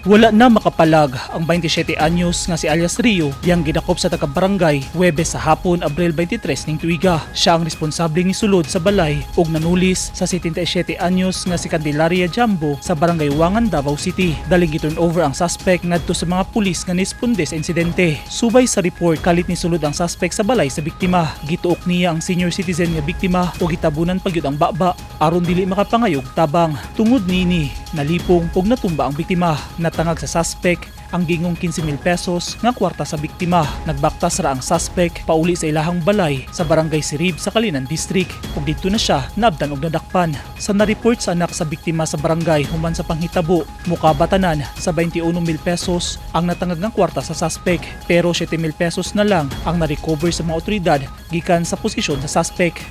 Wala na makapalag ang 27 anyos nga si alias Rio diyang gidakop sa taga-barangay Huwebes sa hapon, Abril 23 ning tuiga. Siya ang responsable ni sulod sa balay ug nanulis sa 77 anyos nga si Candelaria Jambo sa Barangay Wangan, Davao City. Daling gi-turn over ang suspect ngadto sa mga pulis nga nisponde sa insidente. Subay sa report, kalit ni sulod ang suspect sa balay sa biktima. Gituok niya ang senior citizen nga biktima ug gitabunan pa gyud ang baba aron dili makapangayog tabang. Tungod niini, nalipong ug natumba ang biktima. Natangag sa suspect ang gingong 15,000 pesos nga kwarta sa biktima. Nagbaktas ra ang suspect pauli sa ilahang balay sa Barangay Sirib sa Calinan District ug didto na siya naabtan og nadakpan. Sa na-report sa anak sa biktima sa barangay human sa panghitabo, mukabatanan sa 21,000 pesos ang natangag nga kwarta sa suspect, pero 7,000 pesos na lang ang na-recover sa mga otoridad gikan sa posisyon sa suspect.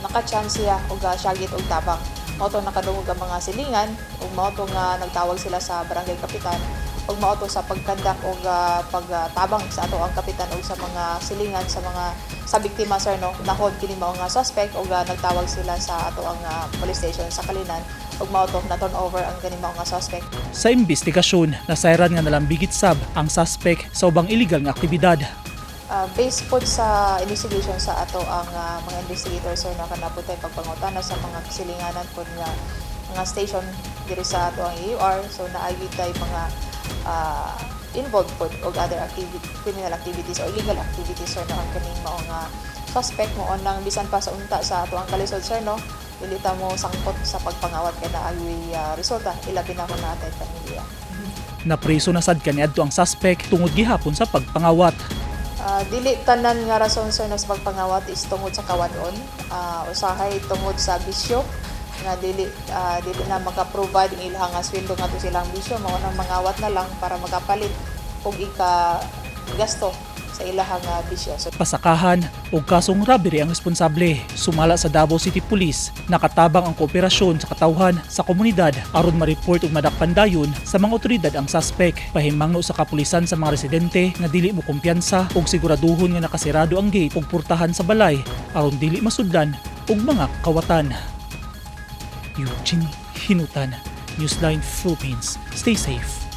Naka-chance siya og syagit og tabang. Mao to nakadungog ang mga silingan ug mao to nga nagtawag sila sa barangay kapitan ug mao to sa pagkandak og pagtabang sa ato ang kapitan ug sa mga silingan sa mga sa biktima, sir, no, nahod kini mao nga suspect ug nagtawag sila sa ato ang police station sa Calinan ug mao to na turn over ang kini mao nga suspect. Sa investigasyon, nasayran nga nalambigit sab ang suspect sa ubang illegal nga aktibidad. Based po sa investigation sa ato ang mga investigators, sir, no, kana po tayo pagpangutana sa mga silinganan po nga mga station diri sa ato ang AUR, so naay tay mga involved po og other activity, criminal activities or illegal activities, sir, no, ang kaning mao nga suspect. Mo nang bisan pa sa unta sa ato ang kalisod, sir, no, dili ta mo sangkot sa pagpangawat kay naay resulta, ilabi na kung naa tay pamilya. Napreso na sad kaniadto ang suspect tungod gihapon sa pagpangawat. Dili tanan nga rason, sir, na sa pagpangawat is tungod sa kawan-on. Usahay tungod sa bisyo nga dili na maka-provide ang ilang nga sweldo ngadto silang bisyo, mao nang mangawat na lang para makapalit og ika gasto sa ilahang bisyo. So Pasakahan og kasong robbery ang responsable. Sumala sa Davao City Police, nakatabang ang kooperasyon sa katawhan sa komunidad aron ma-report ug madakpan dayon sa mga otoridad ang suspect. Pahimangno sa kapulisan sa mga residente nga dili mo kumpiyansa ug siguraduhon nga nakasirado ang gate ug portahan sa balay aron dili masudlan og mga kawatan. Eugene Hinutan, Newsline Philippines. Stay safe.